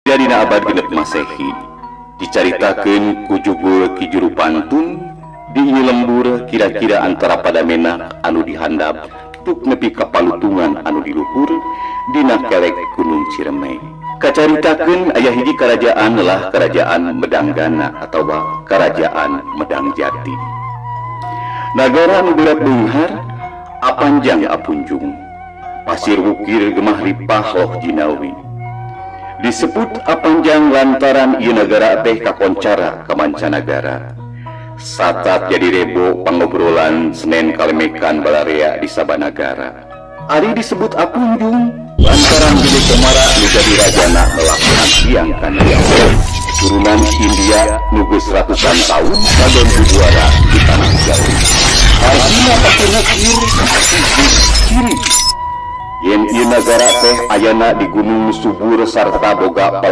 Dina abad 6 Masehi dicaritakeun ku jugul Ki Juru Pantun di ieu lembur, kira-kira antara Padamenak anu dihandap tuk nepi ka Palutungan anu di luhur dina kelek Gunung Ciremai. Kacaritakeun aya hiji kerajaan lah, Kerajaan Medanggana atau Kerajaan Medang Jati, nagara anu berat beunghar, apanjang apunjung, pasir wukir gemah ripah loh jinawi. Disebut apanjang lantaran ieu nagara teh kakoncara ka mancanagara. Satat jadi rebo pangobrolan Senen kalemekan balarea di sabanagara. Ari disebut apunjung lantaran Gede Komara nu jadi rajana melaksanan tiang Kandiawan turunan India nu geus ratusan tahun kadon bubuara di tanah Jawa. Artina pasir wukir ciri yen ieu nagara teh ayana di gunung subur sarta boga.